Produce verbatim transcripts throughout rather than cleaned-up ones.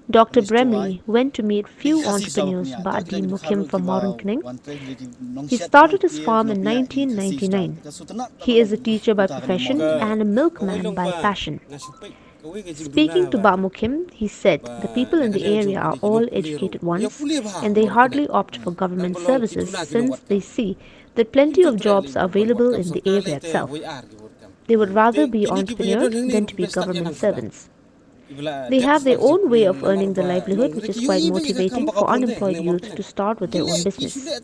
Doctor Bremley went to meet few entrepreneurs, Bah Dean Mukhim from Mawryngkneng. He started his farm in nineteen ninety-nine. He is a teacher by profession and a milkman by passion. Speaking to Bah Mukhim, he said the people in the area are all educated ones and they hardly opt for government services since they see that plenty of jobs are available in the area itself. They would rather be entrepreneurs than to be government servants. They have their own way of earning the livelihood, which is quite motivating for unemployed youth to start with their own business.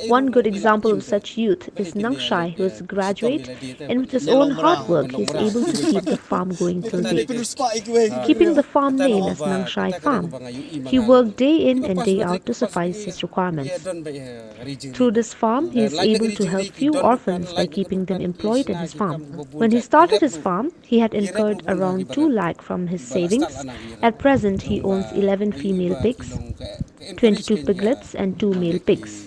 One good example of such youth is Nangshai, who is a graduate and with his own hard work, he is able to keep the farm going till date. Keeping the farm name as Nangshai Farm, he worked day in and day out to suffice his requirements. Through this farm, he is able to help few orphans by keeping them employed in his farm. When he started his farm, he had incurred around two lakh from his savings. At present, he owns eleven female pigs, twenty-two piglets, and two male pigs.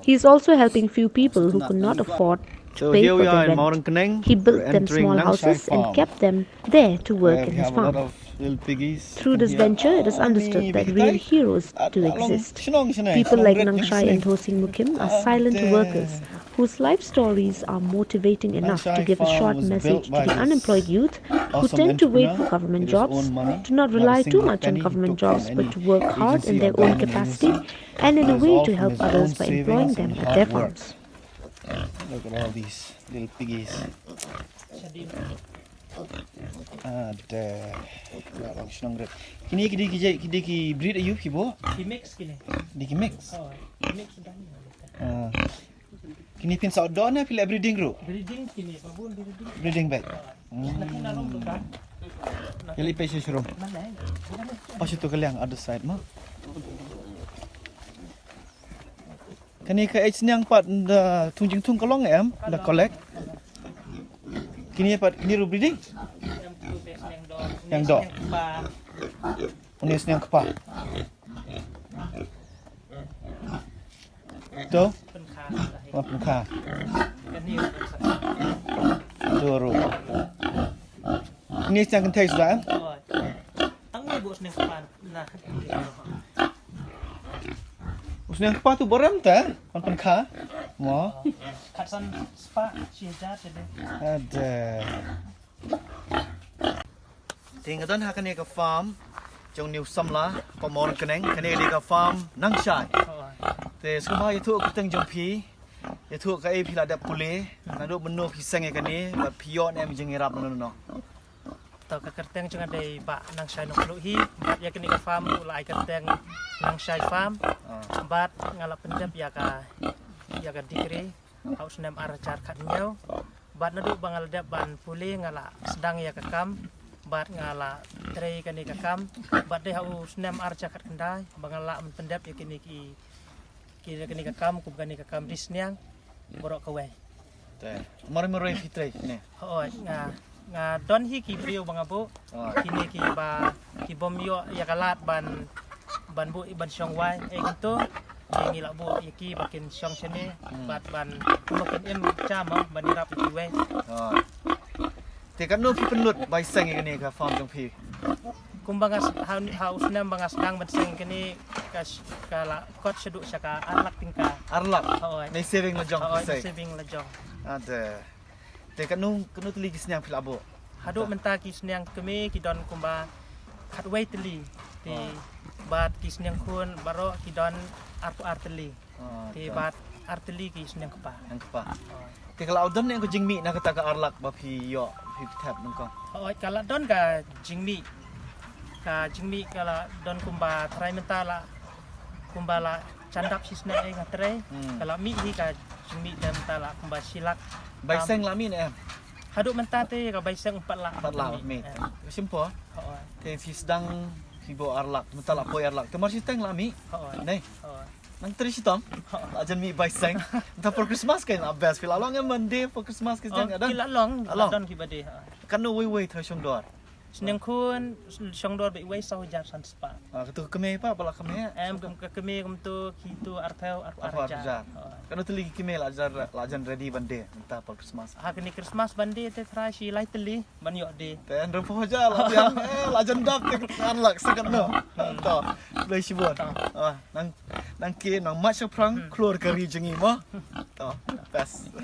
He is also helping few people who could not afford to pay for their rent. He built them small houses and kept them there to work in his farm. Through this venture, it is understood that real heroes do exist. People like Nangshai and Thosing Mukhim are silent workers whose life stories are motivating enough to give a short message to the unemployed youth who tend to wait for government jobs, to not rely too much on government jobs, but to work hard in their own capacity and in a way to help others by employing them at their farms. Look at all these little piggies. Ada. Dah bang shnong red. Kini kidi kidi kidi ki breed ayu ki bo? Ki mix kini. Di ki mix. Oh, ki mix dah ni. Ah. Kini pin sa do na pila breeding ru. Breeding kini, babun breeding. Breeding bag. Laki na rom tu kan. Yali pe shi shrum. Mana eh? Pas itu kaliang other side ma. Kani ka age niang pat da thung jing thung kalong em da collect. Kini pat kini ru breeding. Yang do. Unis niang kpa. Tu. Wa pun kha. Tu ru. Ini siang kan taste dah. Ang ni bos ni pan na. Usniang kpa tu borem ta. Wan pun kha. Mo. Katsan spa si jar jadi. Ada. Te nga don ha kane ka farm jong New Samla, pa Mawryngkneng, kane ka farm Nangshai. Te sngewbha ïathuh kyrteng jong phi, ïathuh kaei phi la dep pule, naduh mynno phi seng ïa kane, bad phi ïoh ne em jingïarap mynno. To ka kyrteng jong nga dei Bah Nangshai Nongkluh hi, bad ïa kane ka farm u la ai kyrteng Nangshai Farm. Bad nga la pyndep ïa ka ïa ka degree ha u snem ar hajar khathynñiew. Bad naduh ba nga la dep ban pule nga la sdang ïa ka kam bad nga la trei kane ka kam bad dei ha u snem ar hajar khatkhyndai ba nga la pyndep ïa kine ki ki kane ka kam kum kane ka kam ri sniang baroh kawei. Te mar mar roi phi trei ne. Hooid nga nga don hi ki briew ba nga buh. Kine ki ba ki bym ïoh ïa ka lad ban ban buh ban shong wai eh kyntu. Ngi la buh ïa ki ba kin shong shane bad ban kumba kin im cha mo ban ïarap ïa kiwei. Te katno phi pynlut bai seng ïa kane ka farm jong phi? Kumba nga ha u snem ba nga sdang ban seng kane ka ka la kot shaduh sha ka ar lak tyngka. Ar lak. Hooid. Nei saving la jong. Hooid, saving la jong. Ada. Te katno katno tylli ki sniang phi la buh? Haduh mynta ki sniang kmie ki don kumba khatwei tylli. Te bad ki sniang khun baroh ki don arphew ar tylli. Te bad ar tylli ki sniang kpa. Sniang kpa. Te ka la don ne ka jingmih na kata ka ar lak ba phi ïoh phi thep nangkong. Hooid ka la don ka jingmih. Ka jingmih ka la don kumba trai mynta la kumba la chandap shisnei eh nga trei ka la mih hi ka jingmih te mynta la kumba shi lak. Bai seng la mih ne em? Haduh mynta te ka bai seng pat la. Pat la mih. Ka shim por. Te phi sdang phi buh ar lak mynta la poi ar lak te mar shi teng la mih. Nei. Nang trei shitom. La jan mih bai seng. Mynta por Christmas ka la best phi la long em Monday por Christmas ka jan ada. Ki la long. La long ki ba dei. Katno wei wei trai shong dor. Sniang khun shong dor ba iwei saw hajar san spah. Ah, katu ka kmie pa, ba la kmie. Em, kum ka kmie kumtu kitu arphew arphew Arphew hajar. hajar. Kano tylli ki kmie la jan, la jan ready ban die mynta pa Christmas? Ha kane Christmas ban die te trai shi lai tylli ban ïoh die. Te arphew hajar la jan, eh, la jan dap te kan lak sakat no. To, khublei shibun. Ah, nang, nang ki, nang mat shaphrang, khlur ka ri jong ngi mo. To, best.